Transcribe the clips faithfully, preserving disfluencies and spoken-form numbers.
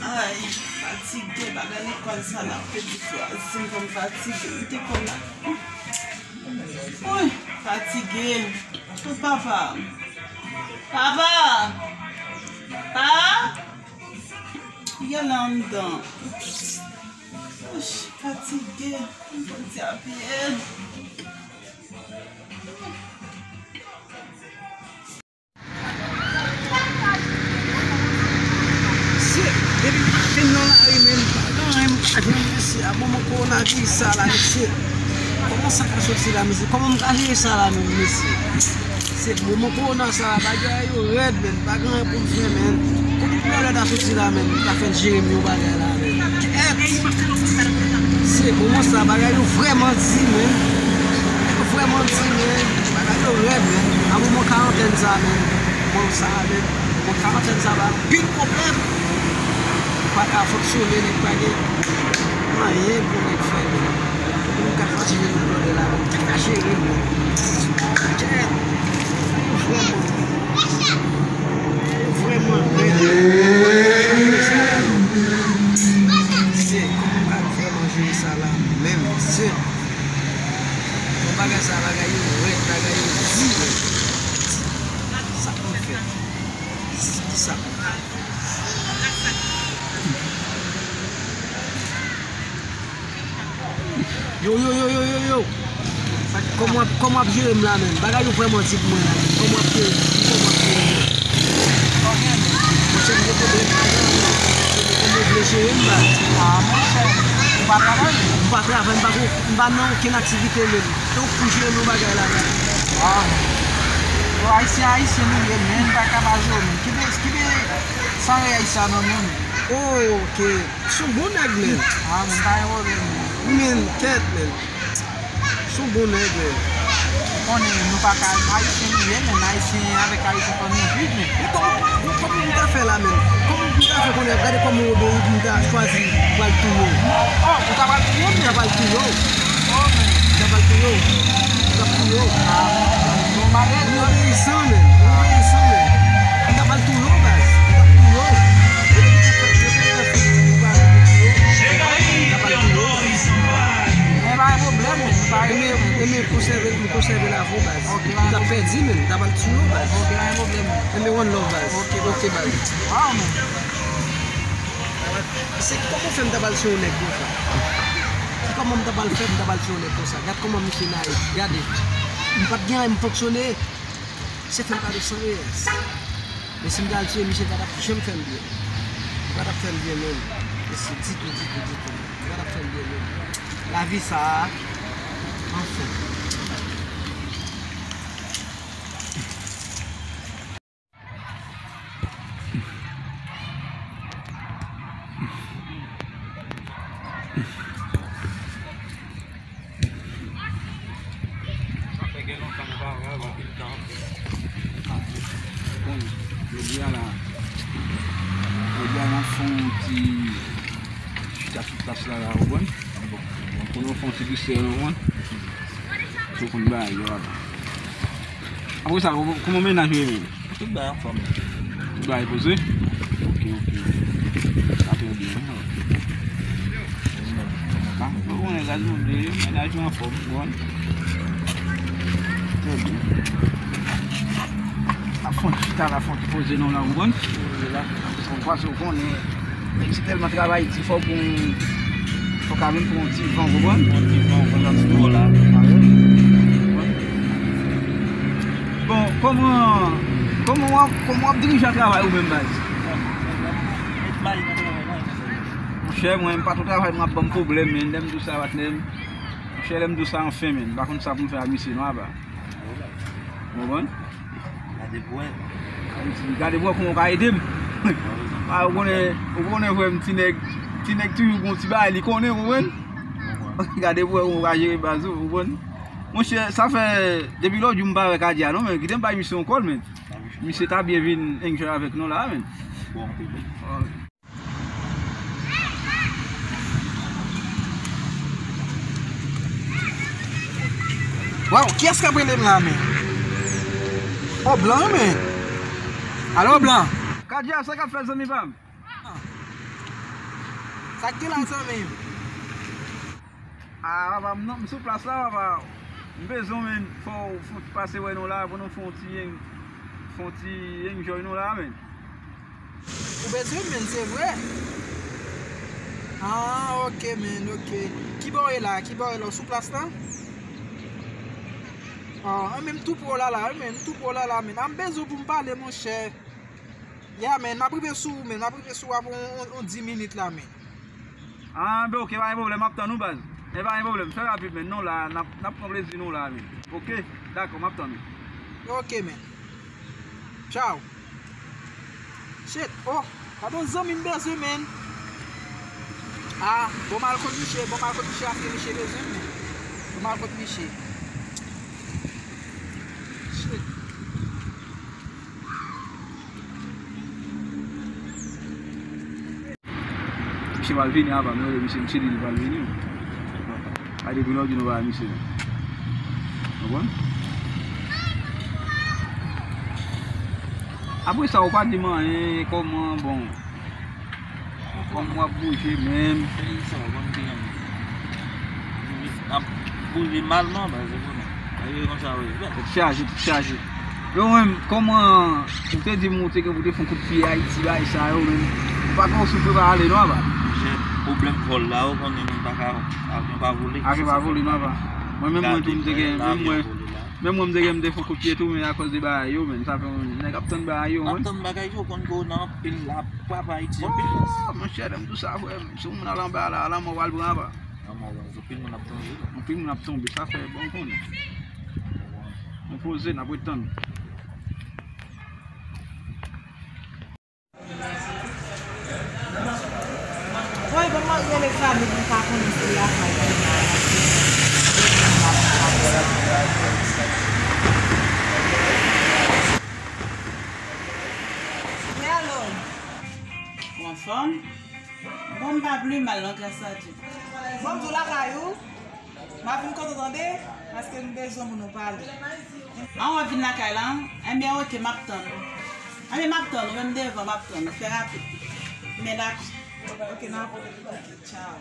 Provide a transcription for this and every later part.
Ay, fatige, bagay lekòl sa la, pedi kraze m, kòm fatige, m te konn la. Woy, fatige. O papa. Papa! Pa! Gade anndan. Ouch, fatige. M soti a pye. Mesye, depi maten m nan lari, men m pa gen anyen m ka jwenn, mesye. A moman kowonaviris sa la, mesye. Kòman sa ka soti la, mesye? Kòman m ka jere sa la menm, mesye? Se moman kowona sa, bagay yo rèd, men pa gen anyen pou m fè, men. Kote pou lè ta soti la, men, m ta fè l jere m yon bagay la, men. Kèt! Se moman sa, bagay yo vrèman di, men. Yo vrèman di, men. Bagay yo rèd, men. A moman karantèn sa, men. Bon, sa, men. Bon, karantèn sa, ba, anpil pwoblèm. Ou pa ka fonksyone, nèg pa gen anyen pou nèg fè, men. Pou nou ka fache jere nou blòdè la, men. Ki fache jere nou? Kèt! Vrèman. Vrèman, vrèman. Se kòman ka vrèman jere sa la, menm, se yon bagay sa, bagay yo rèd, bagay yo di, men. Sa pou n fè? Ki sa pou n fè? Yo, yo, yo, yo, yo, yo. Kòman w ap, kòman w ap jere m la, menm? Bagay yo vrèman di pou mwen la, menm. Kòman w ap jere m? Kòman w ap jere m? Monchè, m gen pwoblèm lajan, menm. Kòman w vle jere m, baz? Ah, monchè, ou pa travay? M pa travay, m pa, m pa nan okenn aktivite, menm. Donk, pou jere m yon bagay la, menm. Ah, bon. Bon, Ayisyen, Ayisyen nou ye, men, n pa ka ba jere, menm. Ki be, ki be, san reyèl sa nan nou, menm. Oh, ok. S on bon nèg, men. Ah, men pa gen pwoblèm, men. Men, kèt, men. S on bon nèg, men. Ou konnen, nou pa ka, Ayisyen nou ye, men Ayisyen avèk Ayisyen fò nou viv, men. Men kòman, kòman pou m ta fè la, men? Kòman pou m ta fè kounye a? Gade kòman w obeye pou m ta chwazi pral touye w. Oh, ou ta pral touye m, men? M ta pral touye w. Oh, men. M ta pral touye w. M t ap touye w. Ah, bon, malere. Ou obeyisan, men. Ou obeyisan, men. M ta pral touye w, baz. M t ap touye w. Ebyen, ebyen, konsève, m konsève l avè w, baz. Ok, m t ap pèdi, men m t ap al sou yo, baz. Ok, pa gen pwoblèm. Ebyen, one love, baz. Ok, baz. Ok, baz. Waw, men. Se kòman fè m t ap al sou yon nèg konsa? Se kòman m t ap al fè m t ap al sou yon nèg konsa? Gad kòman misye nayif, gade. M pa t gen anyen, m fonksyone. Se fè m kado san reyès. Men si m ta al sou misye, l pa t ap janm fè m byen. Li pa t ap fè m byen menm. Mesye, ditou, ditou, ditou. Li pa t ap fè m byen menm. Lavi sa a, anfen. Sa fè gen lontan nou pa wè, anpil tan. Bon, jodi a la, jodi a n ap fè yon ti chita sou plas la, la, ou konprann? Bon, bon, pou nou fè yon ti distè, ou konprann? Sou konn bagay yo la. Apre sa, kòman, kòman mennaj ou ye menm? Tout bagay anfòm. Tout bagay poze? Ok, ok. Sa trè byen, wi. Ou konnen gaz moude, mennaj ou anfòm, ou konprann? Trè byen. Ap fè yon ti chita la, fè yon ti poze non la, ou konprann? Wi, la. Bon, paske ou konnen, nèg se tèlman travay di, fòk ou, fòk ou menm pran yon ti van, ou konprann? Yon ti van, ou konn jan ti dlo la. Bon, kòman, kòman w ap, kòman w ap dirije travay ou menm, baz? Monchè, mwen, m pa twò travay, m ap ban m pwoblèm, men lè m di w sa, patnè m. Monchè, lè m di w sa, anfen, men, m pa konn sa pou m fè ak misye, non, apa. Ou konprann? Gade pou wè. Gade pou wè kòman w ka ede m. Ah, ou konnen, ou konnen, frè m, ti nèg, ti nèg toujou gon ti bagay, li konnen, ou konprann? Gade pou wè kòman w ka jere baz ou, ou konprann? Monchè, sa fè depi lòt jou m pa wè Kadia non, men kite m bay misye yon kòl, men. Misye ta byen vin enjoy avèk nou la, men. Waw, kiyès k ap rele m la, men? O, Blan, men. Alo, Blan. Kadia, sa k ap fèt, zanmi pa m? Sa k gen la, zanmi m? Ah, papa, m non, m sou plas la, papa. M bezwen, men, fò, fò w pase wè nou la, pou nou fè yon ti, fè yon ti enjoy nou la, men. Ou bezwen, men, se vre. Ah, ok, men, ok. Ki bò w ye la? Ki bò w ye la? Ou sou plas la? Ah, men m tou pre w la, la, men, m tou pre w la, la, men. Ah, m bezwen pou m pale, monchè. Ya, men, m ap rive sou ou, men, m ap rive sou ou apre yon, yon, yon dis minit la, men. Ah, ben, ok, pa gen pwoblèm, m ap tann ou, baz. E pa gen pwoblèm, fè rapid, men, nou la, n ap, n ap pran plezi nou la, men. Ok, dakò, m ap tann ou. Ok, men. Tchaw. Shit, oh, gade yon zanmi m bezwen, men. Ah, bon, m al kot misye, bon, m al kot misye, paske misye bezwen m, men. Bon, m al kot misye. Shit. Misye pral vini apa, nou rele misye, misye di li pral vini. A depi lè w di nou pa wè misye. Konprann? Apre sa, ou pa di m anyen, kòman, bon. Kòman w ap bouje menm? Peyi sa, w konn ki jan. Ap bouje mal, non, baz, se pou nou. Gade konsa, wi. Tèt chaje, tèt chaje. Yo menm, kòman ou te di m ou te gen pou te fè yon kout pye Ayiti, bagay sa yo menm? Ou pa gen yon souf pa ale non, apa? Monchè, pwoblèm vòl la, ou konnen nou pa ka, avyon pa vole. Avyon pa vole non, apa? Mwen menm, mwen tou, m te gen, menm mwen, menm mwen, m te gen, m te fè yon kout pye tou, men akoz de bagay yo, men sa fè yon nèg ap tann bagay yo, ap tann bagay yo, konn ke w nan anpil la, papa Ayiti, anpil chans. Oh, monchè, lè m di w sa, frè m, si yon moun al anba la, lanmò w al pran, apa? Lanmò w al, anpil moun ap tonbe. Anpil moun ap tonbe, sa fè bon konnen. Nou poze, n ap ret tann. Woy, ban mwen rele fanmi pou m ka konnen si lakay li la. Wi, alo. Ou anfòm? Bon, m pa pli mal non, gras a Dye. Bon, m di w lakay ou. M ap vin kote w tande, paske m bezwen pou nou pale. An, w ap vin lakay la? Enben, oke, m ap tann ou. Enben, m ap tann ou, menm devan, m ap tann ou. Fè rapid. Men dakò. Oke, n ap, oke, tchaw.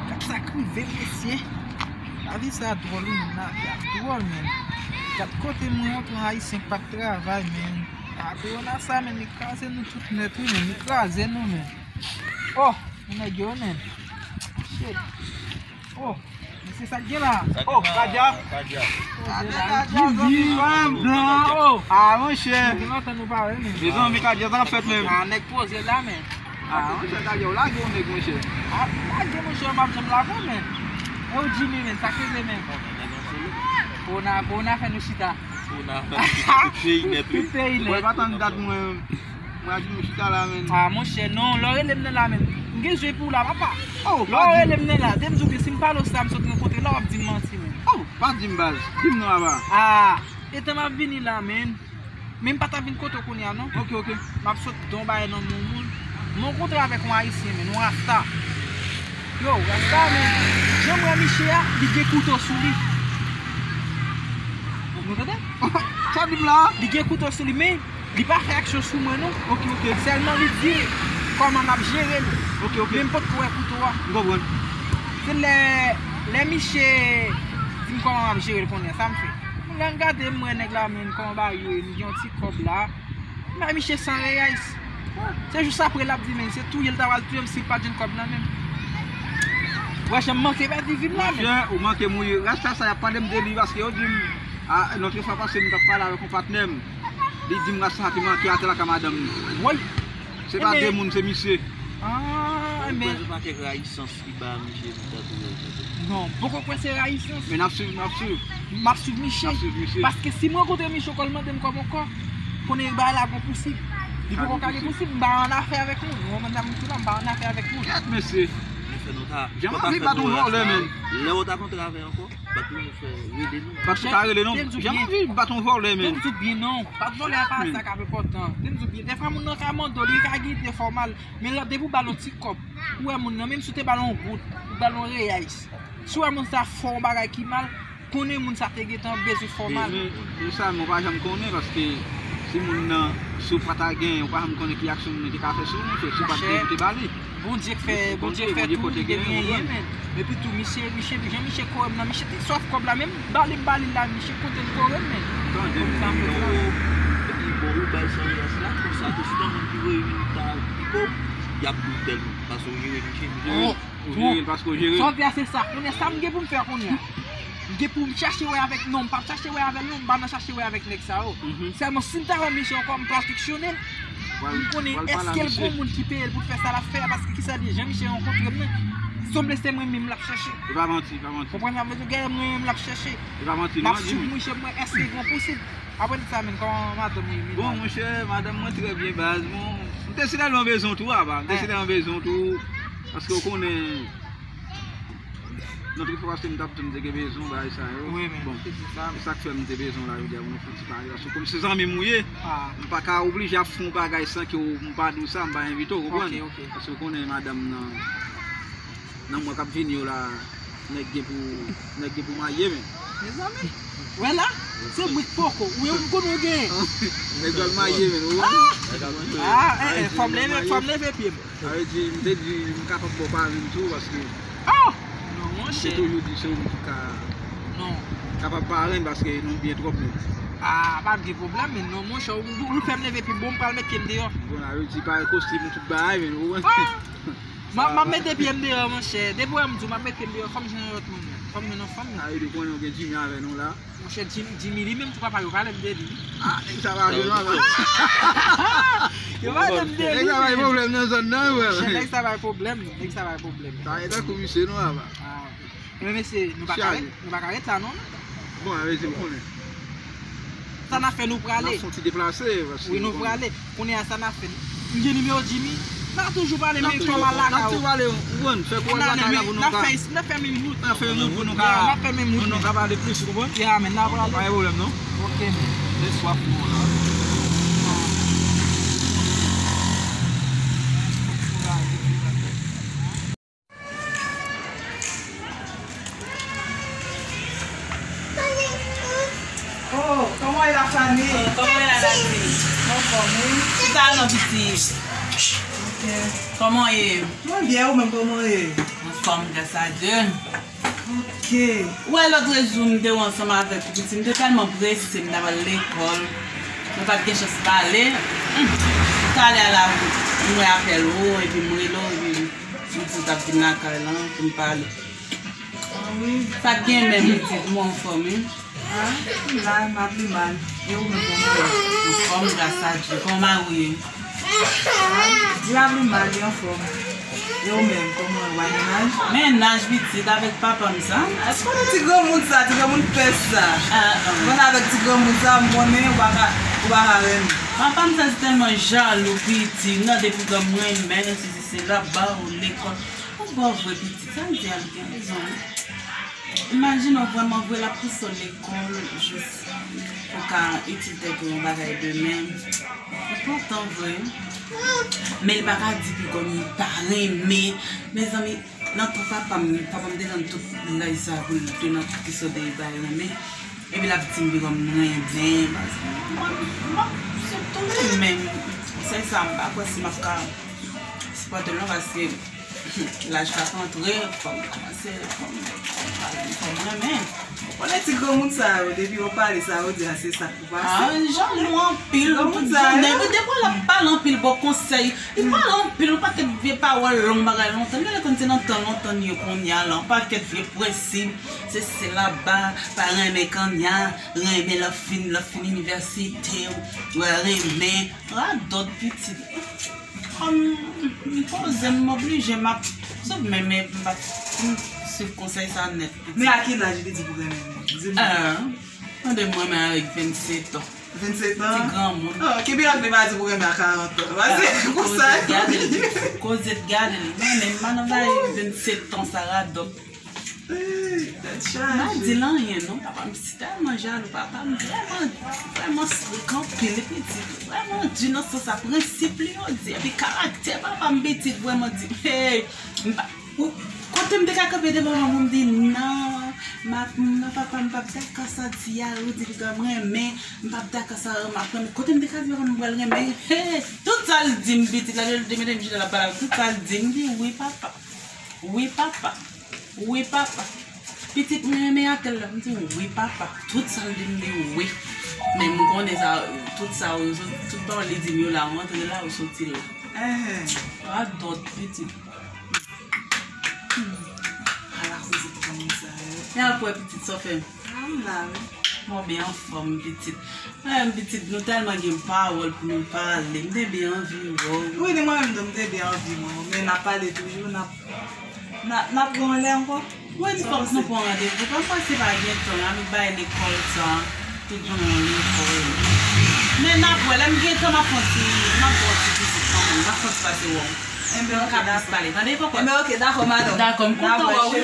Gad sa k rive, mesye. Lavi sa dwòl, wi, lavi a dwòl, men. Gad kote mwen, yon pran Ayisyen k pa t travay, men. A, korona sa, men, li kraze nou tout nèt, wi, men. Li kraze nou, men. Oh, nèg yo, men. Shit. Oh, men se sa k gen la. Oh, Kadja. Kadja. Kadja, zanmi m, blan, oh. Ah, monchè. Mezanmi, Kadja, sa k ap fèt menm? Ah, nèg poze la, men. Ah, monchè, Kadja, w lage yon nèg, monchè. Ah, lage, monchè, m ap janm lage w, men. E w, Jimmy, men, sa k rive, men? Korona, korona fè nou chita. Korona fè nou chita, tout peyi nèt, wi. Tout peyi nèt. Mwen pa tann dat mwen, mwen a Jimmy chita la, men. Ah, monchè, non, lè w rele m nan la, men. M gen zye pou w la, papa. Oh, lè w rele m nan la, de m di w ke si m pale w sa, m sot rankontre la, w ap di m manti, men. Oh, pa di m, baz. Di m non, apa. Ah, etan m ap vini la, men. Men m pa t ap vin kote w kounye a, non. Ok, ok. M ap sot don bagay nan men yon moun. Mwen rankontre avèk yon Ayisyen, men, yon rasta. Yo, rasta, men, jan m wè misye a, li gen kouto sou li. Nou tande? Sa di m la? Li gen kouto sou li, men li pa fè aksyon sou mwen, non. Ok, ok. Sèlman li di m kòman m ap jere l. Ok, ok. Men m potko wè kouto a. M konprann. Se lè, lè misye di m kòman m ap jere l kounye a, sa m fè. Lè m gade, m wè nèg la, men, kòman bagay yo ye, m gen yon ti kòb la. M bay misye san reyais. Se jis apre l ap di, men, se touye l ta pral touye m si l pa t jwenn kòb nan men m. Wè jan m manke pèdi vi m la, men. Monchè, ou manke mouri. Rasta sa y ap pale m de li paske yo di m, a, lòt fwa pase m t ap pale avèk yon patnè m. Li di m rasta sa te manke atè lakay madanm li. Woy! Se pa de moun, se misye. Ah, men. Ou kwè se pa kèk rayisans ki ba misye pou ta touye l? Non, m poko kwè se rayisans. Men n ap swiv, n ap swiv. M ap swiv misye. N ap swiv misye. Paske si m rankontre misye ankò, l mande m kòb ankò, konnen bagay la gon pousib. Li poko ka gen pousib, m pa annafè avèk moun. Ou konprann sa m di la, m pa annafè avèk moun. Kèt mesye. Mesye, nou ta, jan m anvi bat yon vòlè, men. Lè ou ta kontre avè ankò, bat yon mesye, rele nou. Bat ou ka rele non. Jan m anvi bat yon vòlè, men. Te m di w byen non. Bat vòlè a pa sa k ap enpòtan. Te m di w byen. Dèfwa moun nan ka mande w, li ka gide fòmal. Men lè depi w ba l yon ti kòb, ou wè moun nan, menm si w te ba l yon goud, ou ba l yon reyay. Si w wè moun sa fè yon bagay ki mal, konnen moun sa te gentan bezwen fòmal. Men, men, men sa, mwen pa janm konnen, paske si moun nan, si w pa ta genyen, ou pa janm konnen ki aksyon moun nan te ka fè sou ou, si w pa t genyen pou te ba li. Bondye k fè, Bondye k fè tou, li te genyen, men. Epi tou, misye, misye, jan misye kore m nan, misye te swaf kòb la, menm ba li, m ba li la, misye kontan kore m, men. Tande, men, non, epi bon, ou bay san reyas la, konsa, tou sitan moun ki voye vin ta piko, y ap di w tèl moun, paske w jere misye, misye. Ou jere l paske w jere l. Sa w di a se sa. Kounye a, sa m gen pou m fè kounye a? M gen pou m chache wè avèk, non, m p ap chache wè avè l non, m pa nan chache wè avèk nèg sa yo. Sèlman si m ta wè misye ankò, m pral keksyone l pou m konnen èske l gon moun ki peye l pou l fè sa l ap fè a, paske kisa di jan misye rankontre m nan, sanble se mwen menm l ap chèche. E pa manti, e pa manti. Konprann sa m vle di w, genlè mwen menm l ap chèche. E pa manti non, Jimmy. M ap swiv misye pou m wè èske l gen posib. Apre tout sa, menm, kòman madanm ou ye, menm? Bon, monchè, madanm mwen trè byen baz. Bon, m te sitalman bezwen w tou, apa. M te sitalman bezwen w tou. Paske w konnen, nan tout fwa paske m t ap tann m te gen bezwen w, bagay sa yo. Wi, men, bon, se pou sa, se sa k fè m te bezwen w la jodi a pou nou fè yon ti pale. Paske kòm se zanmi m ou ye, m pa ka oblije ap fè yon bagay san ke w, m pa di w sa, m pa envite w, ou konprann? Ok, ok. Paske w konnen madanm nan, nan mwa k ap vini yo la, nèg gen pou, nèg gen pou marye, men. Mezanmi, wè la, se mwen k poko, ou wè m konnen w genyen. Nèg pral marye, men, ou wè. Ah, eh, eh, fò m leve, fò m leve pye m. Sa vle di, m te di, m kapab ba w pale m tou, paske. Oh! Non, monchè. M te toujou di se ou ki ka kapab pale m, paske nou byen twòp menm. Ah, pa gen pwoblèm, men non, monchè, ou, ou fè m leve pye m, bon, m pral met pye m deyò. Bon, sa vle di, pare kostim, tout bagay, men, ou wè. Ah! M ap, m ap mete pye m deyò, monchè. Depi w wè m di w, m ap mete pye m deyò, fò m jwenn yon lòt moun. Fò m jwenn yon fanm. Sa vle di, konnen w gen Jimmy avè nou la. Monchè, Jim-, Jimmy li menm tou papa yo pale m de li. Ah, nèg sa pa jwe non. Yo pale m de li. Nèg sa bay pwoblèm nan zòn nan, wi. Monchè, nèg sa bay pwoblèm, nèg sa bay pwoblèm. Sa e tankou misye non, apa. Ah. Men mesye, nou pa ka ret, nou pa ka ret la non. Bon, a vle di, ou konnen. Sa n ap fè, nou prale. N ap fè yon ti deplase, paske wi, nou prale. Kounye a, sa n ap fè? M gen nimewo Jimmy. N ap toujou pale, men kòman lakay ou? N ap toujou pale, ou konprann? Fè kòman lakay la pou nou ka. N ap fè, n ap fè menm wout. N ap fè menm wout pou nou ka, pou nou ka pale plis, ou konprann? Ya, men n ap prale. Pa gen pwoblèm, non. Ok, men. Lè swa pou nou la. Oh, comment est la famille? Oh, comment est la famille? Anfòm, wi. Ou ta non, pitit? Ok. Kòman w ye? Mwen byen, ou menm, kòman w ye? Anfòm, gras a Dye. Ok. Ou wè lòt jou m te wè ansanm avèk ou, pitit, m te tèlman prese, m t ap al lekòl. Mwen pa t gen chans pale. Hmm. Talè a la, m wè apèl ou, epi m rele w, epi m di w t ap vin lakay lan pou n pale. Ah wi. Sa k gen menm, pitit, ou anfòm, wi? Ah, m la, m ap li mal. E ou menm, kòman w ye? Anfòm, gras a Dye. Kòman mari w ye? Ah, Dye ap li mal, li anfòm. E ou menm, kòman w ye? Ou bay mennaj? Mennaj, pitit, avèk papa m sa. Èske w konnen ti granmoun sa, ti granmoun pès sa? Ah, ah. Mwen avèk ti granmoun sa, m konnen ou pa ka, ou pa ka renmen. Papa m sa se tèlman jalou, pitit. Nan depi granm renmen, se, se, se laba ou lekòl. Ou bon vre, pitit, sa m di a, l gen rezon, wi. Imajine w vrèman vre, l ap pouse w lekòl, jis pou w ka itil tèt ou yon bagay demen. Enpòtan vre. Men li pa ka di pi kòm li pa renmen. Mezanmi, nan tan papa m, papa m te tann tout laj sa pou l te nan tout ki sòt de li pa renmen. Epi l ap di m pi kòm renmen. Mwen, mwen, se tou renmen. Konsèy sa, m pa kwè si m ap ka sipòte l non, paske laj k ap antre, fò m kòmanse, fò m, fò m renmen. Ou konnen ti granmoun sa yo, depi yo pale sa yo di a, se sa k pou pase. Ah, jan nou anpil, tout jounen, depi l ap pale anpil, ba w konsèy, li pale anpil, yon pakèt vye pawòl long, bagay lontan. Genlè konn se nan tan lontan n ye kounye a la, yon pakèt vye prensip, se, se laba, pa renmen kanya, renmen lè w fin, lè w fin inivèsite, w renmen, radòt pitit. Kòm m poze m, m oblije, m ap swiv, men, men m pa t fin swiv konsèy sa nèt. Men a ki laj li te di pou renmen menm? Di m. Ah, tande m renmen avèk vennsetan. Vennset an. Ti granmoun. Oh, ki mirak li pa di pou renmen a karant an. Pase konsa. Koze t gade l, koze t gade l. Mwen menm, m pa nan bay vennset an sa radòt. Tèt chaje. M pa di l anyen non, papa m si tèlman jalou, papa m vrèman, vrèman strik anpil, li pitit, vrèman di nan sans sa, prensip li yo di, epi karaktè papa m pitit vrèman di, hey, m pa, ou, kote m te ka kanpe devan manman m di, non, m ap, non, papa m p ap dakò sa di a, ou di piga m renmen, m p ap dakò sa, m ap renmen, kote m te ka di papa m m pral renmen, hey, tout sa l di m pitit la, lè l te mete m chita l ap pale, tout sa l di m di, wi papa. Wi papa. Wi papa. Pitit mwen renmen atèl la. M di wi papa. Tout sa l di m di wi. Men m konnen sa, tout sa yo sot, tout pawòl li di m yo la, ou antre la, ou soti la. Radòt pitit. Hmm. Ala koze pou kòmanse a yo. E apre pitit sa w fè? Ah, m la wi. Mwen byen anfòm pitit. Mwen menm pitit nou tèlman gen pawòl pou nou pale. M te byen anvi wè w. Wi, ni mwen menm tou, m te byen anvi wè w. Men n ap pale toujou, n ap, n ap, n ap gen yon lè ankò. Wi, fòk nou pran randevou. Kòm mwen se pa gen tan, la nou bay lekòl sa. Tout jounen nan lekòl. Men n ap wè, lè m gen tan, m ap fè yon ti, m ap fè yon ti vizit kanmenm. M ap fè yon ti pase wè w. Enben, ok, dakò. Pale. Tande, poko. Enben, ok, dakò, madanm. Dakò, m kontan wè w wi.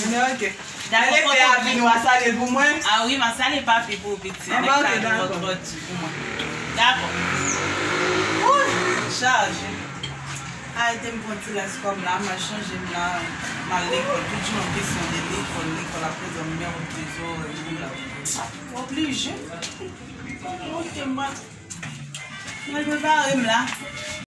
Enben, ok. Dakò, lè fè a vini, w a salye l pou mwen. Ah wi, m a salye papi pou ou, pitit. Enben, ok, dakò. Dakò. Wouy, chaje. Ay, te m pran ti rès kòb la, m al chanje m la, m al lekòl. Tout jou an kesyon de lekòl, lekòl, aprezan m mèt trezò, m la. Oblije. Kòman w te m pral, mwen prepare m la.